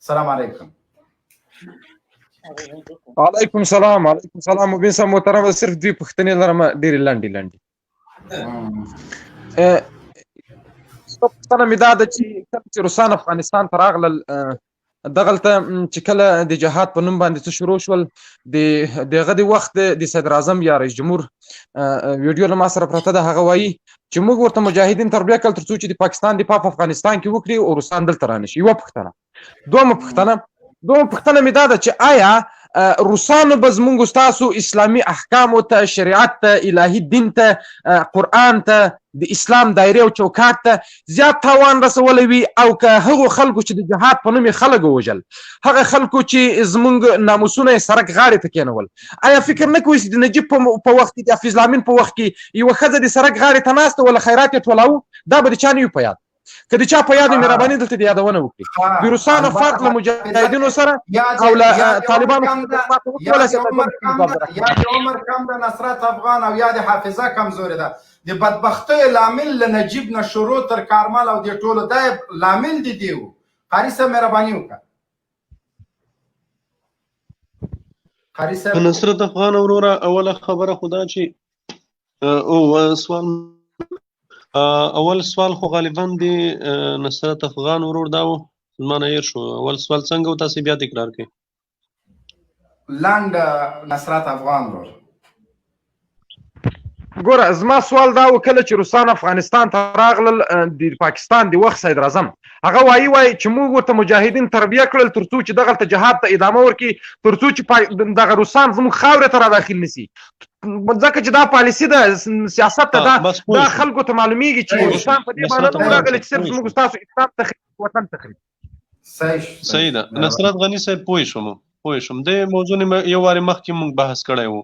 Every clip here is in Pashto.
سلام علیکم. علیکم سلام، علیکم سلام. مبین صاحب محترم، صرف دوی پوښتنې لرم، ډېرې لنډې لنډې. پوښتنه مې دا ده چې کله چې روسان افغانستان ته راغلل، دغلته چې کله د جهاد په نوم باندې څه شروع شول، د دغه د وخت د صدر اعظم یا رئیس جمهور ویډیو له ما سره پرته ده، هغه وایي چې موږ ورته مجاهدین تربیه کړل ترڅو چې د پاکستان دفاع په افغانستان کې وکړي او روسان دلته رانشي. یوه پوښتنه. دومه پوښتنه مې دا ده چې آیا روسانو به زمونږ تاسو اسلامي احکامو ته، شریعت ته، الهي دین ته، قرآن ته، د اسلام دایره او چوکاټ ته زیات تاوان رسولی وي، او که هغو خلکو چې د جهاد په نوم یې خلک ووژل، هغه خلکو چې زمونږ ناموسونه یې سړک غاړې ته کېنول؟ آیا فکر نه کوئ چې د نجیب په وخت کې، د حفیظ لامین په وخت کې یوه ښځه د سړک غاړې ته ناسته وله، خیرات یې ټولاوه، دا به د چا نه وي په یاد؟ که د چا په یاد، مهرباني دلته د یادونه وکړي. د روسانو فرق له مجاهدینو سره او له طالبانو یا د عمر کم ده نصرت افغان او یا د حافظه کمزورې ده. د بدبختۍ لامل له نجیب نه شروع تر کارمل او د ټولو دا لامل دی دیو. قاری صاحب، مهرباني وکړه قاری صاحب. نصرت افغان وروره، اوله خبره خدا چې او سوال، اول سوال خو غالبا دی نصرت افغان ورور دا و، زما نه هېر شو اول سوال څنګه و، تاسو بیا تکرار کړئ. لنډ نصرت افغان ورور. ګوره، زما سوال دا و، کله چې روسان افغانستان ته راغلل، د پاکستان د وخت صدر اعظم هغه وایي چې موږ ورته مجاهدین تربیه کړل ترڅو چې دغلته جهاد ته ادامه ورکړي، ترڅو چې دغه روسان زموږ خاورې ته را داخل نسی، ځکه چې دا پالیسي ده، سیاست ده. دا خلکو ته معلومیږي چې روسان په دې باندې نه راغلي چې صرف زموږ تاسو اسلام تخریب، وطن تخریب. صحیح ده نصرت غنی صاحب، پوه شوم. د موضوع یو واري مخکې مونږ بحث کړی وو.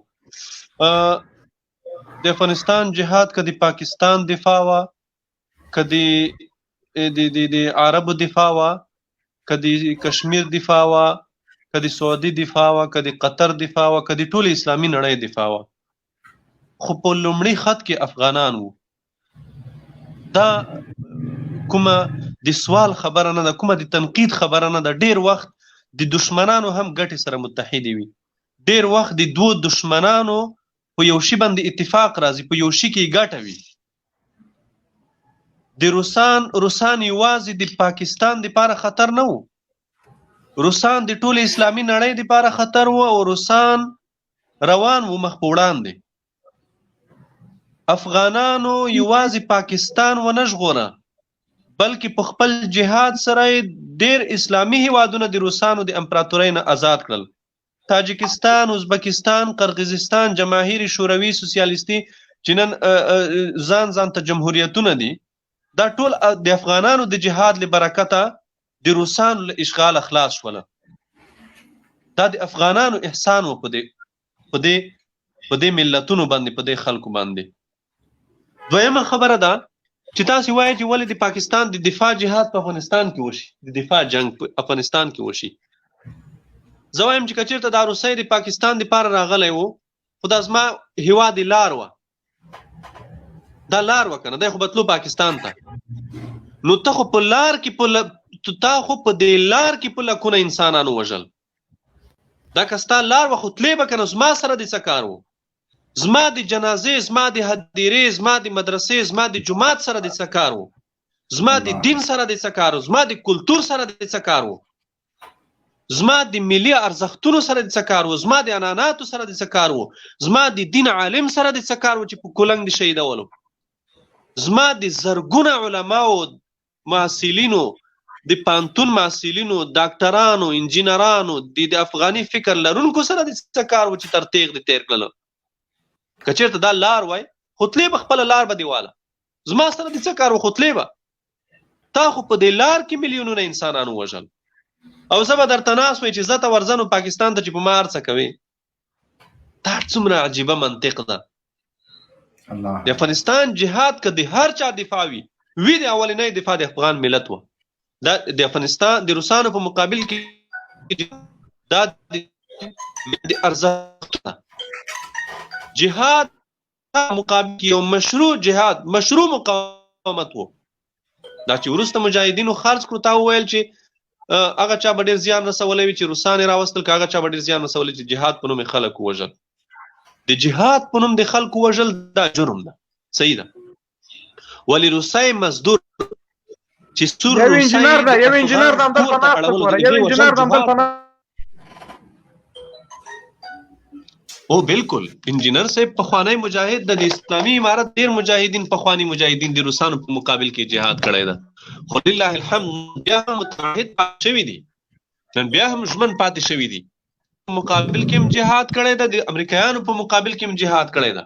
د افغانستان جهاد که د پاکستان دفاع وه، که د د د د عربو دفاع وه، که د کشمیر دفاع وه، که د سعودي دفاع وه، که د قطر دفاع وه، که د ټول اسلامي نړۍ دفاع وه، خو په لومړي خط کې افغانان وو. دا کومه د سوال خبره نه ده، کومه د تنقید خبره نه ده. ډیر وخت د دشمنانو هم ګټې سره متحدې وي. ډیر وخت د دوو دشمنانو په یو شی باندې اتفاق راځي، په یو شي کې ګټه وي. د روسان یوازې د پاکستان لپاره خطر نه وو، روسان د ټول اسلامي نړۍ لپاره خطر وو او روسان روان وو مخ په وړاندې. افغانانو یوازې پاکستان ونه ژغوره، بلکې په خپل جهاد سره ډیر اسلامي هیوادونه د روسانو د امپراتورۍ نه آزاد کړل. تاجکستان، ازبکستان، قرغیزستان، جماهیر شوروي سوسیالیستي چې نن ځان ځان ته جمهوریتونه دي، دا ټول د افغانانو د جهاد له برکته د روسانو له اشغاله خلاص شول. دا د افغانانو احسان و په دې ملتونو باندې، په دې خلکو باندې. دویمه خبره ده چې تاسو وایئ چې ولې د پاکستان د دفاع جهاد په افغانستان کې وشي، د دفاع جنگ په افغانستان کې وشي. زه وایم چې کچېرته دا روسۍ د پاکستان د پاره راغلی وو، خو دا زما هیواد لار وه، دا لار وکنه، دی خو به تلو پاکستان ته، نو ته خو په لار کې په تا خو په دې لار کې په لکونه انسانانو وژل. دا که ستا لار وه خو تلې به که نه؟ زما سره دې څه کار و؟ زما د جنازې، زما د هدیرې، زما د مدرسې، زما د جومات سره دې څه کار و؟ زما د دین سره دې څه کار و؟ زما د کلتور سره دې څه کار و؟ زما د ملي ارزښتونو سره د څه کار و؟ زما د عنعناتو سره د څه کار و؟ زما د دین عالم سره د څه کار و چې په کلنګ دې شهیدولو؟ زما د زرګونه علماو، محصلینو، د پانتون محصلینو، ډاکټرانو، انجینرانو، د افغاني فکر لرونکو سره د څه کار و چې تر تیغ دې تیر کړل؟ که چېرته دا لار وای خو تلې به، خپله لار به دیواله. زما سره د څه کار و؟ خو تلې به. تا خو په دې لار کې میلیونونه انسانان ووژل او زه به درته ناست وای چې زه ته ورځم پاکستان ته چې په ما هر څه کوي. دا څومره عجیبه منطق ده. د افغانستان جهاد که د هر چا دفاع وي وي، د اولنۍ دفاع د افغان ملت و. دا د افغانستان د روسانو په مقابل کې دا د ارزښت جهاد مقابل کې یو مشروع جهاد، مشروع مقاومت وو. دا چې وروسته مجاهدینو خرج کړو، تا وویل چې هغه چا به ډیر زیان رسولی وي چې روسان یې راوستل، که هغه چا به ډیر زیان رسولی چې جهاد په نوم یې خلک ووژل؟ د جهاد په نوم د خلکو وژل دا جرم ده، صحیح ده. ولی روسای مزدور چې سور یو انجینر ده، یو انجینر ده همدلته ناست وګوره، یو انجینر ده همدلته. او بالکل، انجینر صاحب پخوانی مجاهد د اسلامي امارت، ډیر مجاهدین، پخوانی مجاهدین د روسانو په مقابل کې جهاد کړی ده، خو لله الحمد بیا هم متعهد پاتې شوي دي، نن بیا هم ژمن پاتې شوي دي. مقابل کې هم جهاد کړی ده، د امریکایانو په مقابل کې هم جهاد کړی ده.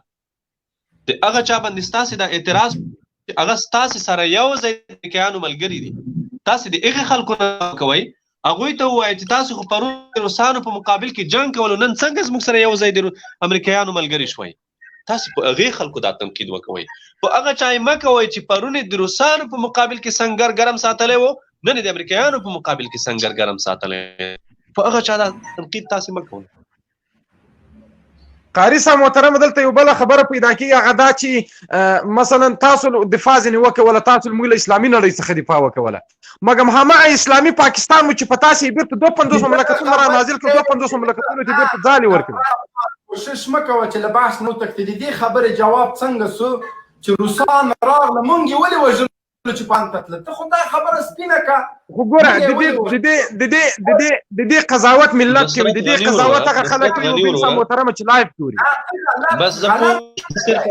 د هغه چا باندې ستاسې دا اعتراض چې هغه ستاسې سره یو ځای د امریکایانو ملګري دي، تاسې د هغې خلکو نه کوئ. هغوی ته ووایئ چې تاسو خو پرون د روسانو په مقابل کې جنګ کولو، نن څنګه زموږ سره یو ځای د امریکایانو ملګري شوئ؟ تاسو په هغې خلکو دا تنقید وکوئ، په هغه چا یې مه کوئ چې پرون یې د روسانو په مقابل کې سنګر ګرم ساتلی و، نن یې د امریکایانو په مقابل کې سنګر ګرم ساتلی. په هغه چا دا تنقید تاسې مه کوئ. قاری صاحب محترم، دلته یو بل خبره پیدا کیږي، هغه دا چې مثلا تاسو دفاع ځینې وکوله، تاسو موږ له اسلامي نړۍ څخه دفاع وکوله، مګم هماغه اسلامي پاکستان مو چې په تاسو یې بیرته 52 مملکتونه را نازل کړل، 52 مملکتونو ته بیرته ځالې ورکړې. کوشش مه کوه چې له بحث نه وتښتې. د دې خبرې جواب څنګه سو چې روسان راغله، مونږ یې ولې وژلو چې پان ته تله؟ ته خو دا خبره سپینه کا. خو ګوره، د دې د دې د دې د دې د دې قضاوت ملت کوي، د دې قضاوت هغه خلک کوي انسان محترم چې لایف ګوري. بس زه صرف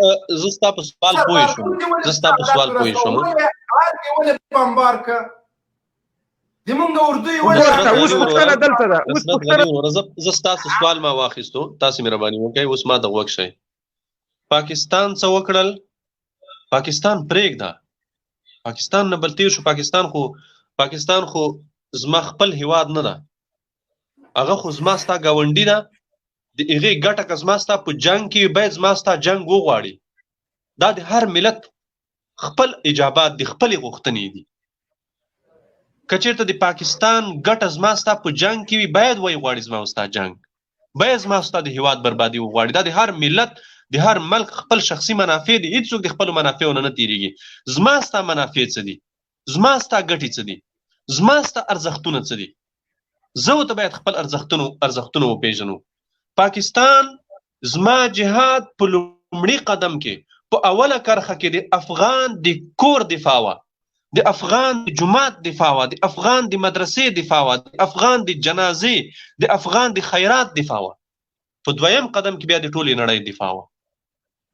زه ستا په سوال پوه شوم، زه ستا په سوال پوه شوم. ولې بمبار که د مونږ اردو یې ولې؟ اوس پوښتنه دلته ده، اوس پوښتنه. زه ستاسو سوال ما واخیستو، تاسو مهرباني وکړئ اوس ما ته غوږ شئ. پاکستان څه وکړل؟ پاکستان پرېږده، پاکستان نه بل تیر شو. پاکستان خو زما خپل هیواد نه ده، هغه خو زما ستا ګاونډي ده. د هغې ګټه که زما ستا په جنگ کې، باید زما ستا جنگ وغواړي. دا د هر ملت خپل ایجابات دي، خپلې غوښتنې دي. که چېرته د پاکستان ګټه زما ستا په جنگ کې وي، باید وایي غواړي زما ستا جنگ، باید زما ستا د هیواد بربادي وغواړي. دا د هر ملت، د هر ملک خپل شخصي منافع دي، هیڅوک د خپلو منافعو نه نه تیریږي. زما ستا منافع څه دي؟ زما ستا ګټې څه دي؟ زما ستا ارزښتونه څه دي؟ زه ورته باید خپل ارزښتونه وپېژنو. پاکستان زما جهاد په لومړي قدم کې، په اوله کرښه کې د افغان د کور دفاع وه، د افغان د جومات دفاع وه، د افغان د مدرسې دفاع وه، د افغان د جنازې، د افغان د خیرات دفاع وه. په دویم قدم کې بیا د ټولې نړۍ دفاع وه.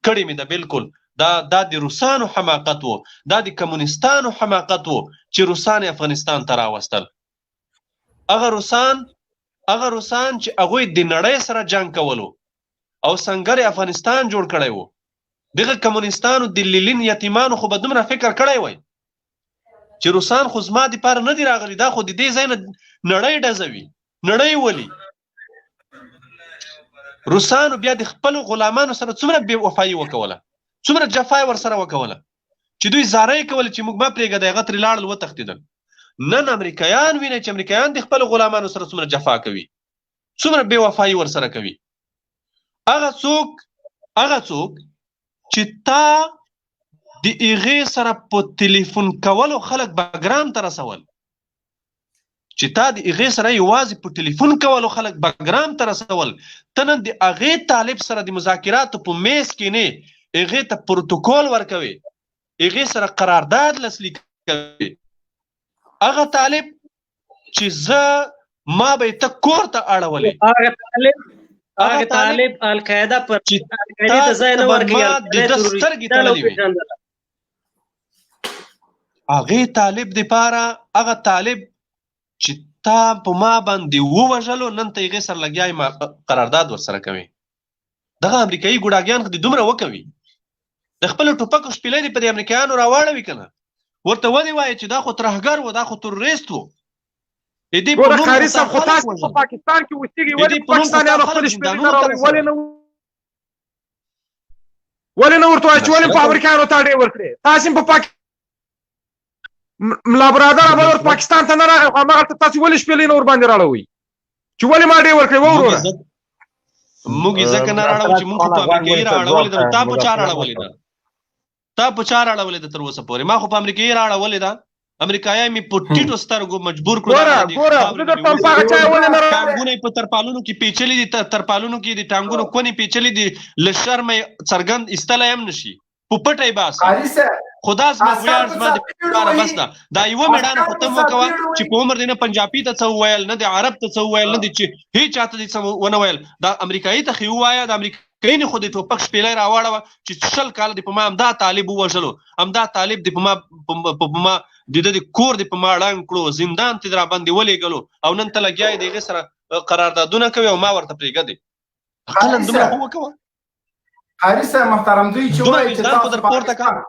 کړې مې ده بالکل. دا د روسانو حماقت وو، دا د کمونستانو حماقت وو چې روسان افغانستان ته راوستل. هغه روسان چې هغوی د نړۍ سره جنگ کولو او سنګر افغانستان جوړ کړی وو، دغه کمونستانو د لیلین یتیمانو خو به دومره فکر کړی وای چې روسان خو زما د پاره نه دی راغلي، دا خو د دې ځای نه نړۍ ډزوي، نړۍ ولي. روسانو بیا د خپل غلامانو سره څومره بې وفایي وکوله، څومره جفا ور سره وکوله چې دوی زارۍ کول چې موږ ما پرېږده، هغه ترې لاړل، وتښتېدل. نن امریکایان ویني چې امریکایان د خپل غلامانو سره څومره جفا کوي، څومره بې وفایي ور سره کوي. هغه څوک چې تا د هغې سره په ټلیفون کولو خلک بګرام ته رسول، چې تا د هغې سره یوازې په ټلیفون کولو خلک بګرام ته رسول، ته نن د هغې طالب سره د مذاکراتو په میز کې نه هغې ته پروتوکول ورکوي، هغې سره قرارداد لاسلیک کوي. هغه طالب چې زه ما به ته کور ته اړولې، هغه طالب القاعده پر چې القاعده ته ځای نه ورکوي، د ده سترګې تړلې وي، هغې طالب د پاره، هغه طالب چې تا په ما باندې ووژلو، نن ته هغې سره لګیا ما قرارداد ورسره کوي. دغه امریکایي ګوډاګیان خو دې دومره وکوي، د خپل ټوپکو شپېلۍ دې په دې امریکایانو راواړوي که نه، ورته ودې وایي چې دا خو ترهګر و، دا خو تروریست و. دې په ګوره قاري صاحب، خو تاسو په پاکستان کې اوسېږئ، ولې پاکستانیانو خپلې شپېلۍ نه راوړي؟ ولې نه ورته وایي چې ولې په امریکایانو ته اډې ورکړې؟ تاسو په پاک ملا برادر هغه ور پاکستان ته نه راغی، خو هماغلته تاسو ولې شپېلۍ نه ورباندې راړوئ چې ولې ما اډې ورکړې؟ وروره، موږ یې ځکه نه راړو چې موږ په امریکایي راړولې ده. تا په چا راړولې ده؟ تا په چا راړولې ده تر اوسه پورې؟ ما خو په امریکایي راړولې ده. امریکایان مې په ټیټو سترګو مجبور کړو. ګوره ګوره، زه درته هم په هغه چا ولې نه ټانګونه یې په ترپالونو کې پیچلي دي، ترپالونو کې د ټانګونو کونې پیچلي دي، له شرمه یې څرګند ایستلی هم نشي، په پټه یې باسي. قاري صاحب، خو دا زما عسکر ویاړ، په زما د څاپېړو لپاره وهي. بس ده. دا یوه مېړانه عسکر خو په ته مه کوه څاپېړو چې وهي. په عمر دې نه پنجابي ته څه وویل، نه د عرب ته څه وویل، نه د چې هیچا ته دې څه ونه ویل. دا امریکایي ته خو یې ووایه، د امریکایي نه خو د ټوپک شپېلی راواړوه چې 20 کاله دې په ما همدا طالب ووژلو، همدا طالب دې په ما په ما د ده د کور دې په ما ړنګ کړو، زندان ته دې راباندې ولېږلو، او نن ته لګیا یې د هغې سره قراردادونه کوي او ما ورته پرېږدې. اقلا قاري دومره صاحب خو وکوه، قاري صاحب محترم، دوی چې دومره وایي چې وجدان خو تاسو در پورته پاکستان کړه.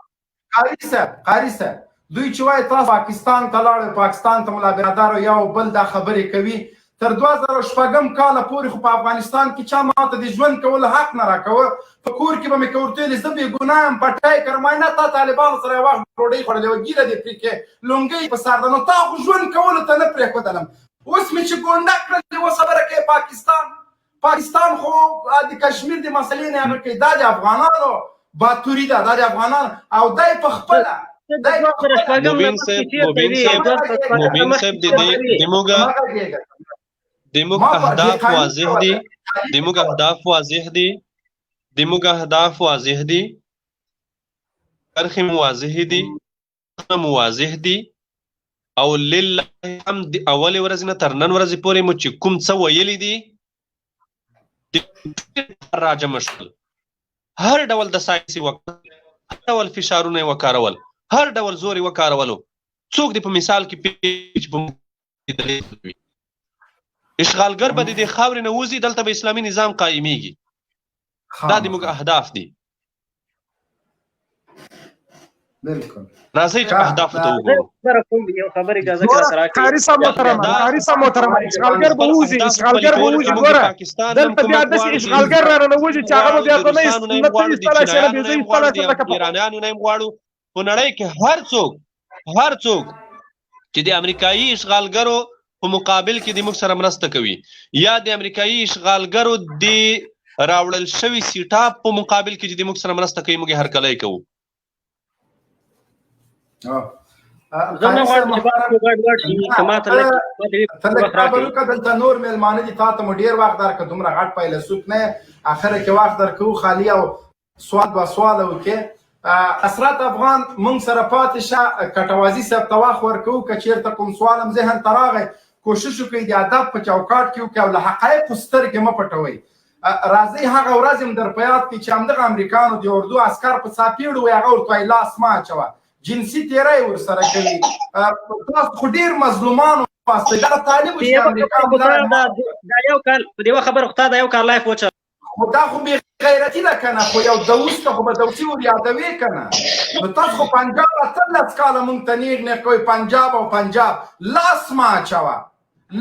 قاري صاحب، قاري صاحب، دوی چې وایي تاسو پاکستان ته لاړئ، پاکستان ته ملا برادر او یو بل دا خبرې کوي، تر 2006 کاله پورې خو په افغانستان کې چا ماته د ژوند کولو حق نه راکوه. په کور کې به مې که ورته ویلې زه بې ګناه یم، پټی کړم، وایي نه، تا طالبانو سره یو وخت ډوډۍ خوړلې وه، ږیره دې پرې کړې، لونګۍ په سر ده، نو تا خو ژوند کولو ته نه پرېښودلم. اوس مې چې ګونډه کړل، یوه خبره کوي پاکستان، پاکستان خو د کشمیر د مسلې نه هغه کوي. دا د افغانانو باتوري ده، دا د افغانانو او دی په خپله د 2006 نه مبین مخکې صاحب، چېرته مبین وې؟ صاحب، 2006 نه مبین صاحب، مخکې د چېرته دې وې؟ د موږ مه غږېږه. د موږ ما په دې اهداف قانون واضح دي، د موږ اهداف واضح دي، د موږ اهداف واضح دي، کرښې مو واضح دي، مو واضح دي، او لله الحمد د اولې ورځې نه تر نن ورځې پورې مو چې کوم څه ویلي دي راجمع شول. هر ډول دسایسې وکړ، هر ډول فشارونه یې وکارول، هر ډول زور یې وکارولو. څوک دې په مثال کې پیچ په دلیل وي، اشغالګر به د دې خاورې نه وځي، دلته به اسلامي نظام قایمیږي. دا د موږ اهداف دي. بالکل، راځئ چې اهدافو ته وګورو. خبره کوم، یو خبر اجازه کې سره راکړئ. قاري صاحب محترم، قاري صاحب محترم، اشغالګر به وځي، اشغالګر به وځي. ګوره دلته بیا داسې اشغالګر را ننوځي چې هغه به بیا ته نه نه ته ایستلی شې، نه بې زه ایستلی شم، لکه ایرانیانو نه هم غواړو. په نړۍ کې هر څوک، هر څوک چې د امریکایي اشغالګرو په مقابل کې د موږ سره مرسته کوي، یا د امریکایي اشغالګرو د راوړل شوي سیټاپ په مقابل کې چې د موږ سره مرسته کوي، موږ یې هرکلی کوو. زه نه غواړم چې بحث مو ګډوډ شي، که ماته لږ ته لږ وخت صبر راکړئ. وکړه، دلته نور مېلمانه دي، تا ته مو ډېر وخت درکړ، دومره غټ فیلسوف نه یې، اخره کې وخت درکوو خالي او سوال دوه سواله وکړې. حسرت افغان مونږ سره پاتې شه، کټوازي صاحب ته وخت ورکوو، که چېرته کوم سوال هم ذهن ته راغی کوشش وکړئ د ادب په چوکاټ کې وکړئ او له حقایقو سترګې مه پټوئ. راځئ هغه ورځ هم در په یاد کړئ چې همدغه امریکانو د اردو عسکر په څاپېړو وایي، هغه ورته وایي لاس مه اچوه، جنسي تیری ورسره کوي. تاسو خو ډېر مظلومان واستئ، دغه طالب چې امریکا دا یو کال په دې خبره خو تا دا یو کال لایف وچه. خو دا خو بې غیرتي ده که نه، خو یو دوست ته خو به دوستي ور یادوې که نه. نو تاسو خو پنجاب 18 کاله مونږ ته نیغ نیغ کوئ، پنجاب او پنجاب، لاس مه اچوه،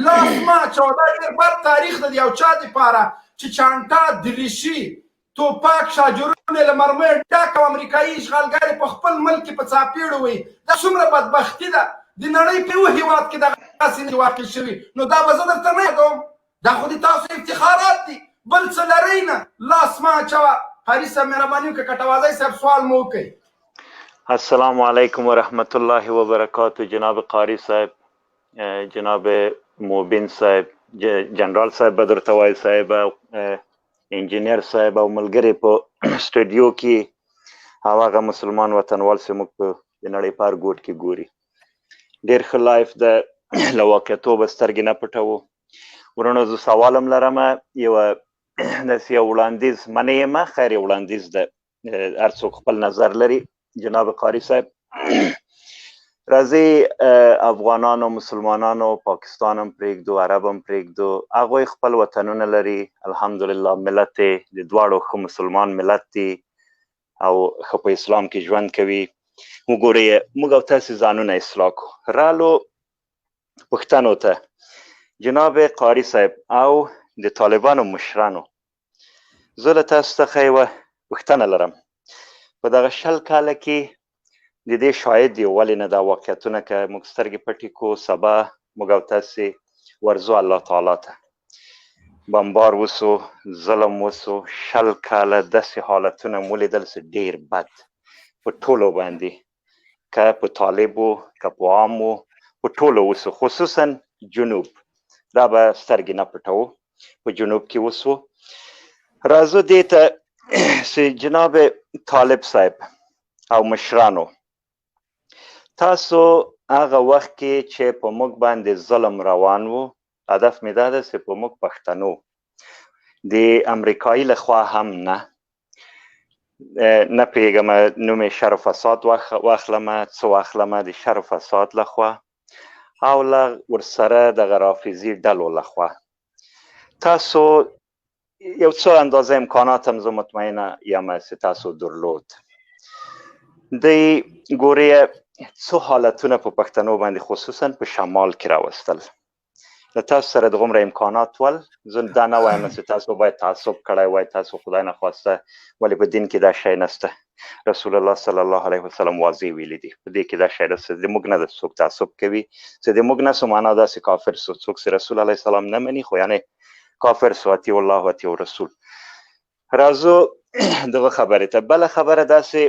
لاس مه اچوه. دا ډېر بد تاریخ دی د یو چا دپاره چې چانټه، دریشي، توپک، شاجورونه له مرمیو ډک او امریکایي اشغالګر په خپل ملک کې په څاپېړو وي. دا څومره بدبختي ده، د نړۍ په یو هیواد کې دغسې نه واقع شوي. نو دا به زه درته نه یادوم، دا خو د تاسو افتخارات دي، بل څه لرئ نه. لاس مه اچوه. قاري صاحب مهرباني وکړه، کټوازی صاحب سوال مو وکړئ. السلام علیکم ورحمت الله وبرکاته. جناب قاری صاحب، جناب مبین صاحب، جنرال صاحب بدر توای صاحب، انجینر صاحب او ملګری په سټډیو کې او هغه مسلمان وطنوال چې موږ په د نړۍ په هر ګوټ کې ګوري. ډېر ښه لایف ده، له واقعیتوبه سترګې نه پټوو. وروڼو زه سوال هم لرم، یوه داسې یو وړاندیز، منې یې مه، خیر یې وړاندیز ده، هر څوک خپل نظر لري. جناب قاري صاحب، راځئ افغانانو، مسلمانانو، پاکستان هم پرېږدو، عرب هم پرېږدو، هغوی خپل وطنونه لري، الحمدلله ملت یې د دواړو ښه مسلمان ملت دی او ښه په اسلام کې ژوند کوي. وګورئ موږ او تاسې ځانونه اصلاح کړو. رالو پښتنو ته، جناب قاري صاحب او د طالبانو مشرانو، زه له تاسو څخه یوه پوښتنه لرم. په دغه 20 کاله کې د دې شاهد یو، ولې نه دا واقعیتونه که موږ سترګې پټې کړو، سبا موږ او تاسې ورځو الله تعالی ته، بمبار وسو، ظلم وسو، 20 کاله داسې حالتونه مو ولیدل چې ډېر بد په ټولو باندې، که په طالب وو، که په عام وو، په ټولو وسو، خصوصا جنوب، دا به سترګې نه پټوو، په جنوب کې وسو. راځو دې ته چې جناب طالب صاحب او مشرانو، تاسو هغه وخت کې چې په موږ باندې ظلم روان وو، هدف مې دا ده چې په موږ پښتنو د امریکایي لخوا هم نه نه پوهېږم نوم یې شر و فساد واخلم، څه واخلم، د شر و فساد لخوا او له ورسره دغه رافضي ډلو لخوا تاسو یو څو اندازه امکانات هم زه مطمئنه یم چې تاسو درلود. دی ګورې څو حالتونه په پښتنو باندې خصوصا په شمال کې راوستل. له تاسو سره دغومره امکانات ول، زه دا نه وایم چې تاسو باید تعصب کړی وای، تاسو خدای نخواسته، ولې په دین کې دا شی نشته. رسول الله صلی الله علیه وسلم واضح ویلي دي، په دې کې دا شی نشته. د موږ نه د څوک تعصب کوي چې د موږ نه سو معنا داسې کافر سو، څوک چې رسول علیه السلام نه مني خو یعنې کافر سو، اطیع الله و اطیع رسول. راځو دغه خبرې ته. بله خبره داسې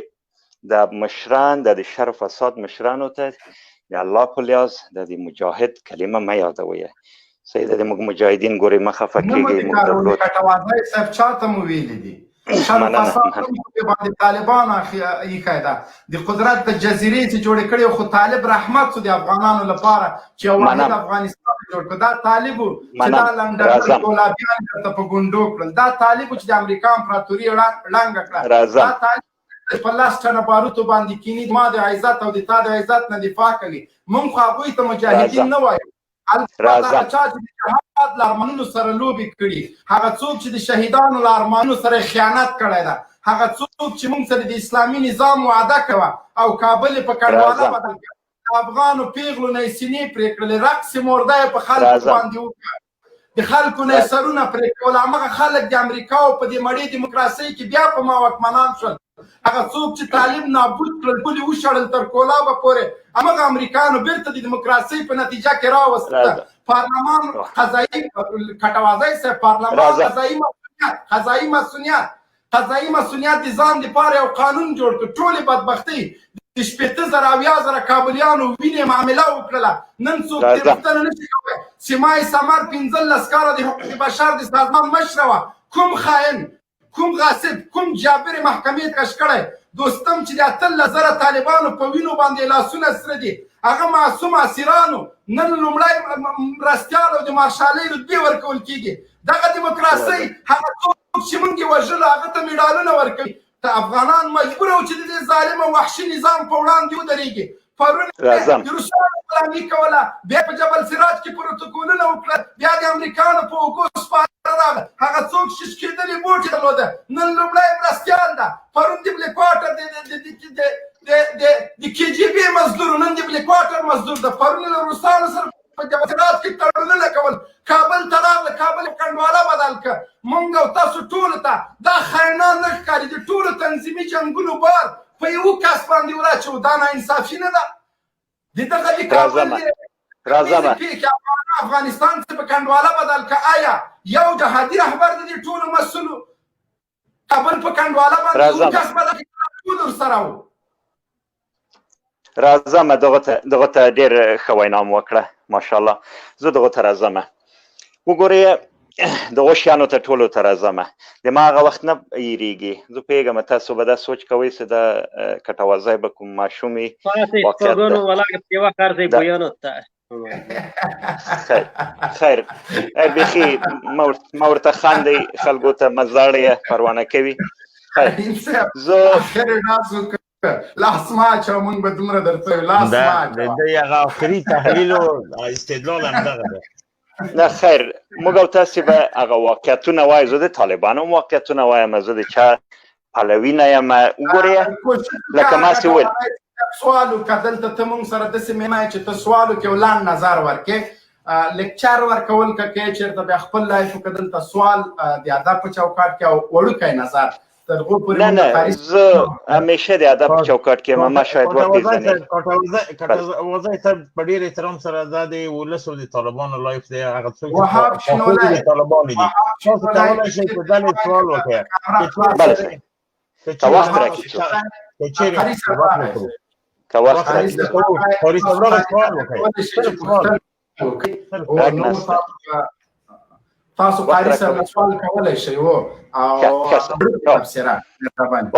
د مشران، د شر فساد مشرانو ته د الله په لحاظ د دې مجاهد کلمه مه یادوئ. صحیح ده، د موږ مجاهدین ګورئ مه خفه کېږئ، موږ درلود. کټوازی صاحب چاته مو ویلي دي شر فساد باندې طالبان ایښی ده، د قدرت د جزیرې چې جوړې کړې، خو طالب رحمت سو د افغانانو لپاره چې یو واحد افغانستان جوړ کړ. دا طالب چې دا لنډه ګلابیان درته په ګونډو کړل، دا طالب چې د امریکا امپراتوري ړنګه کړه، دا طالب په 10 ټنه باروتو باندې کینی ما د عزت او د تا د عزت نه دفاع کوي. مونږ خو هغوی ته مجاهدین نه وایو. البته هغه چا چې د جهاد له ارمانونو سره لوبې کړي، هغه څوک چې د شهیدانو له ارمانونو سره خیانت کړی ده، هغه څوک چې مونږ سره د اسلامي نظام وعده کوه او کابل یې په کنډواله بدل کړ، د افغانو پیغلو نه یې سینې پرې کړلې، رقص مرده یې په خلکو باندې وکړ، د خلکو نه یې سرونه پرې کول، همغه خلک د امریکا او په دې مړې دیموکراسۍ کې بیا په ما واکمنان شول. هغه څوک چې طالب نابود کړل، پولې وشړل تر کولابه پورې، همغه امریکانو بیرته د دیموکراسۍ په نتیجه کې راوسته. پارلمان قضایي کټوازی صاحب، پارلمان قضایي مسؤلیت، قضایي مسؤلیت د ځان دپاره یو قانون جوړ کړ. ټولې بدبختۍ د 60,000 70,000 کابلیانو وینې معامله وکړله. نن څوک ترې پوښتنه نه شي کولی. سیمای سمر 15 کاله د حقوق بشر د سازمان مشره وه. کوم خاین، کوم غاصب، کوم جابر محکمې ته کش کړی؟ دوستم چې د 18,000 طالبانو په وینو باندې لاسونه سره دي، هغه معصوم اسیرانو نن لومړی مرستیال او د مارشالۍ رتبې ورکول کېږي. دغه دیموکراسۍ هغه څوک چې موږ یې وژلو هغه ته میډالونه ورکوي. ته افغانان مجبور وو چې د دې ظالم او وحشي نظام په وړاندې ودرېږي. پرون د روسانو غلامي کوله، بیا په جبل سراج کې پروتوکولونه وکړل، بیا د امریکانو په اوږو سپاره راغله. هغه څوک چې شکېدلې بوټي درلوده نن لومړی مرستیال ده. پرون د بلیک واټر د کی جي بي مزدور، نن د بلیک واټر مزدور ده. پرون له روسانو سره په جبل سراج کې تړونونه کول، کابل ته راغله، کابل یې کنډواله بدل کړ. مونږ او تاسو ټولو ته دا خاینان نه ښکاري، د ټولو تنظیمي جنګونو بار په یو کس باندې وراچو. دا ناانصافي نه ده؟ د دغه د کابل پېښې افغانستان څه په کنډواله بدل کړ. آیا یو جهادي رهبر د دې ټولو مسؤل کابل په کنډواله باندې یو کس بدل کړ، ټول ورسره وو؟ راځمه دغه ته ډېر ښه وینا مو وکړه، ماشاءالله. زه دغه ته راځمه. وګورئ دغو شیانو ته ټولو ته راځمه. د ما هغه وخت نه هېرېږي. زه پوهېږم تاسو به دا سوچ کوئ چې دا کټوازی به کوم ماشوم وي. خیر بیخي مه ورته خاندئ، خلکو ته مه ژاړئ، پروا نه کوي. خیر زه لاس ما اچوه، مونږ به دومره درته وایو، لاس ما اچوه. د دې هغه آخري تحلیل او استدلال همدغه دی. نه خیر، موږ او تاسې به هغه واقعیتونه وایو. زه د طالبانو هم واقعیتونه وایم، زه د چا پلوي نه یم. وګورئ لکه ما چې وویل سوال وکړه، دلته ته مونږ سره داسې مېلمه یې چې ته سوال وکړې او لنډ نظر ورکړې. لیکچر ورکول که کوې چېرته بیا خپل لایف وکړه. دلته سوال د ادب په چوکاټ کې او وړوکی نظر تر هغو پورې نه نه، زه همیشه د ادب په چوکاټ کې یم، ما شاید وپېژنې. کټوازی صاحب په ډېر احترام سره دا د ولس او د طالبانو لایف دی، هغه څوک چې د طالبانو دي، تاسو کولی شئ چې ډلې سوال وکړئ. بله صحیح، که وخت راکړي. که چېرې وخت وکړو. که وخت قاری صاحب راغی سوال وکړئ. تاسو قاری صاحب سوال کولای شئ او تبصره مهرباني.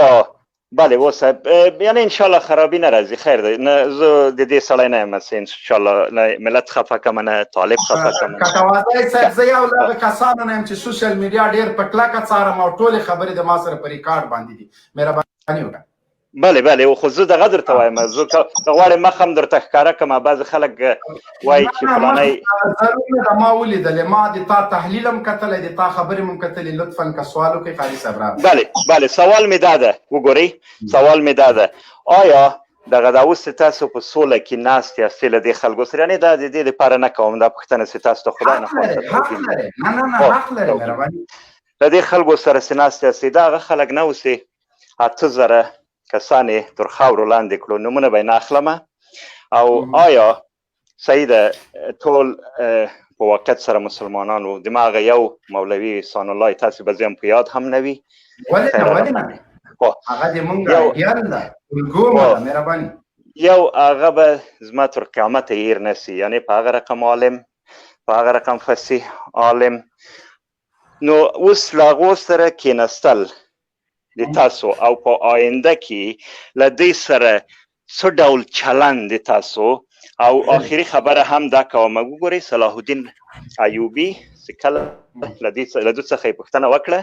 بله و صاحب، یعنی ان شاء الله خرابي نه راځي، خیر دی. نه زه د دې سړی نه یم چې ان شاء الله نه ملت خفه کم، نه طالب خفه کم. کټوازی صاحب، زه یو له هغه کسانو نه یم چې سوشل میډیا ډېر په کلکه څارم او ټولې خبرې د ما سره په ریکارډ باندې دي. مهرباني وکړه. بله بله، خو زه دغه درته وایم، زه که غواړې مخ هم درته ښکاره کړم. بعضې خلک وایي چې فلانی ضرور نه ده، ما ولیدلې، ما د تا تحلیل هم کتلی، د تا خبرې هم کتلې. لطفا که سوال وکړئ قاري صاحب راغی. بله بله، سوال مې دا ده، وګورئ سوال مې دا ده، آیا دغه دا اوس تاسو په سوله کې ناست یاستئ له دې خلکو سره؟ یعنې دا د دې لپاره نه کوم دا پوښتنه چې تاسو ته خدای نه خواسته. حق لرې، نه نه نه، حق لرې، مهرباني. له دې خلکو سره چې ناست یاستئ، دا هغه خلک نه اوسې 8000 کسان یې تر خاورو لاندې کړو، نومونه به یې نه اخلمه. او آیا صحیح ده ټول په واقعیت سره مسلمانان وو؟ د ما هغه یو مولوي احسان الله تاسو به زه هم په یاد هم نه وي. ولې نه، ولې نه، هغه د مونږ ایډیال ده، الګو مو ده، مهرباني. یو هغه به زما تر قیامته هېر نه سي، یعنې په هغه رقم عالم، په هغه رقم فصیح عالم. نو اوس له هغو سره کېناستل د تاسو او په آینده کې له دې سره څه ډول چلند د تاسو؟ او آخري خبره هم دا کوم، وګورئ صلاح الدین ایوبي چې کله له دې له ده څخه یې پوښتنه وکړه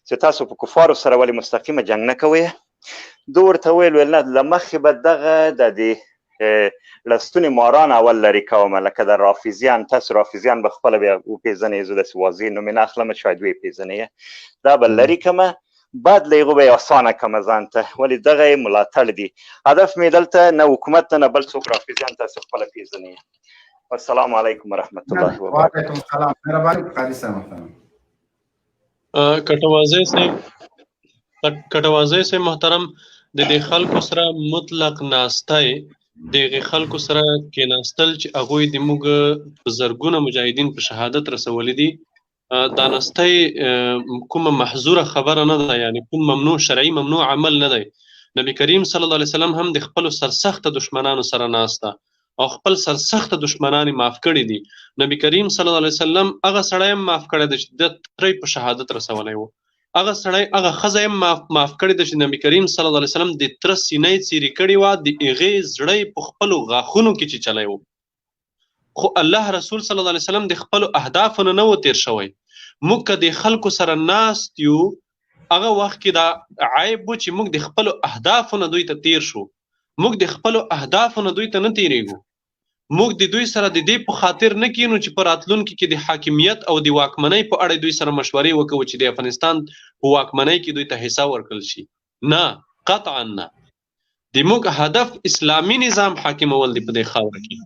چې تاسو په کفارو سره ولې مستقیمه جنګ نه کوئ، ده ورته وویل، ویل نه، له مخې به دغه د دې لستونې ماران اول لرې کوم، لکه د رافضیان. تاسو رافضیان به خپله بیا وپېژنئ، زه داسې واضح نوم یې نه اخلم، شاید ویې پېژنئ. دا به لرې کمه، بعد له هغو به یې اسانه کمه ځان ته، ولې دغه یې ملاتړ دي. هدف مې دلته نه حکومت ته نه بل څوک، رافضیان تاسو خپله پېژنئ. السلام علیکم ورحمت الله وبرکاته. وعلیکم السلام، مهرباني قاري صاحب محترم. کټوازی صاحب، کټوازی صاحب محترم، د دې خلکو سره مطلق ناستی، دغه خلکو سره کېناستل چې هغوی د موږ په زرګونه مجاهدین په شهادت رسولي دي، دا ناستی کومه محظوره خبره نه ده، یعنی کوم ممنوع شرعي ممنوع عمل نه دی. نبی کریم صلی الله علیه وسلم هم د خپلو سرسخته دشمنانو سره ناسته او خپل سرسخته دشمنان یې معاف کړي دي. نبی کریم صلی الله علیه وسلم هغه سړی هم معاف کړی دی چې د تره په شهادت رسولی و، هغه سړی هغه ښځه یې هم معاف کړې ده چې نبی کریم صلی الله علیه وسلم د تره سینه یې څیرې کړې وه، د هغې زړه یې په خپلو غاښونو کې چیچلی و. خو الله رسول صلی الله علیه وسلم د خپلو اهدافو نه نه و تیر شوی. موږ که د خلکو سره ناست یو، هغه وخت کې دا عیب و چې موږ د خپلو اهدافو نه دوی ته تیر شو. موږ د خپلو اهدافو نه دوی ته نه تیریږو. موږ د دوی سره د دې په خاطر نه کینو چې په راتلونکي کې د حاکمیت او د واکمنۍ په اړه دوی سره مشورې وکړو چې د افغانستان په واکمنۍ کې دوی ته حصه ورکړل شي. نه، قطعا نه. د موږ هدف اسلامي نظام حاکمول دی په دې خاوره کې.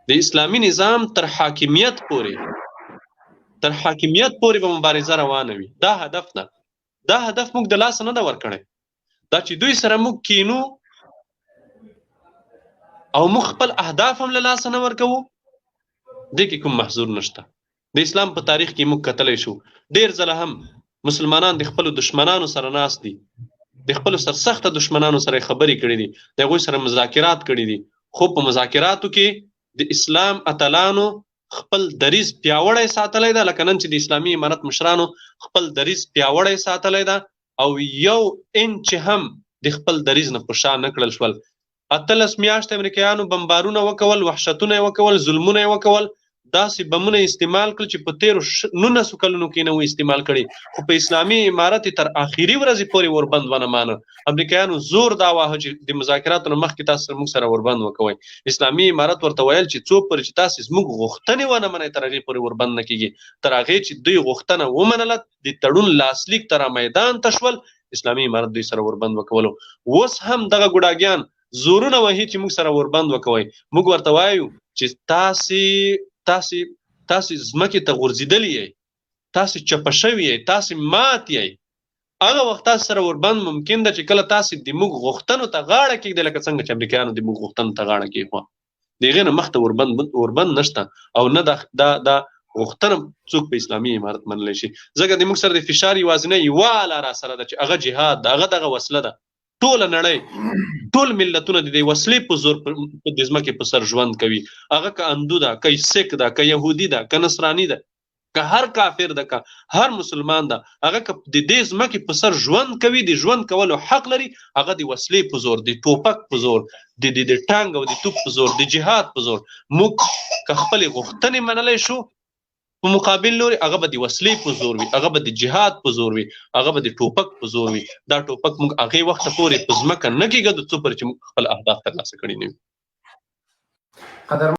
د اسلامي نظام تر حاکمیت پورې، تر حاکمیت پورې به مبارزه روانه وي. دا هدف ده، دا هدف موږ د لاسه نه ده ورکړی. دا چې دوی سره موږ کینو او موږ خپل اهداف هم له لاسه نه ورکوو، دې کې کوم محظور نشته. د اسلام په تاریخ کې موږ کتلی شو ډېر ځله هم مسلمانان د خپلو دشمنانو سره ناست دي، د خپلو سرسخته دشمنانو سره خبرې کړې دي، د هغوی سره مذاکرات کړي دي، خو په مذاکراتو کې د اسلام اتلانو خپل دریځ پیاوړی ساتلی ده، لکه نن چې د اسلامي امارت مشرانو خپل دریځ پیاوړی ساتلی ده او یو انچ هم د خپل دریځ نه په شا نه کړل شول. 18 میاشتې امریکایانو بمبارونه وکول، وحشتونه یې وکول، ظلمونه یې وکول، داسې بمونه یې استعمال کړل چې په تېرو 19 کلونو کې نه وو استعمال کړي، خو په اسلامي امارت یې تر آخري ورځې پورې اوربند ونه مانه. امریکایانو زور دا واهه چې د مذاکراتو نه مخکې تاسو سره موږ سره اوربند وکوئ. اسلامي امارت ورته ویل چې څو پورې چې تاسې زموږ غوښتنې ونه منئ تر هغې پورې اوربند نه کېږي. تر هغې چې دوی غوښتنه ومنله، د تړون لاسلیک ته را میدان ته شول، اسلامي امارت دوی سره اوربند وکولو. اوس هم دغه ګوډاګیان زورونه وهي چې موږ سره اوربند وکوئ. موږ ورته وایو چې تاسې تاسې تاسې ځمکې ته غورځېدلي یئ، تاسې چپه شوي یئ، تاسې مات یئ. هغه وخت تاسې سره اوربند ممکن ده چې کله تاسې د موږ غوښتنو ته غاړه کېږدئ، لکه څنګه چې امریکایانو د موږ غوښتنو ته غاړه کېښوه. د هغې نه مخته اوربند نشته او نه دا دا دا غوښتنه څوک په اسلامي امارت منلی شي، ځکه د موږ سره د فشار یوازینۍ یوه آله را سره ده چې هغه جهاد ده، هغه دغه وسله ده. ټوله نړۍ، ټول ملتونه د دې وسلې په زور په دې ځمکې په سر ژوند کوي، هغه که اندو ده، که سیک ده، که یهودي ده، که نصراني ده، که هر کافر ده، که هر مسلمان ده، هغه که د دې ځمکې په سر ژوند کوي، د ژوند کولو حق لري، هغه د وسلې په زور، د ټوپک په زور، د د ټانګ او د توپ په زور، د جهاد په زور. موږ که خپلې غوښتنې منلی شو، په مقابل لوري هغه به د وسلې په زور وي، هغه به د جهاد په زور وي، هغه به د ټوپک په زور وي. دا ټوپک موږ هغې وخته پورې په ځمکه نه کېږدو څو پورې چې موږ خپل اهداف ترلاسه کړي نه وي. قدرمن.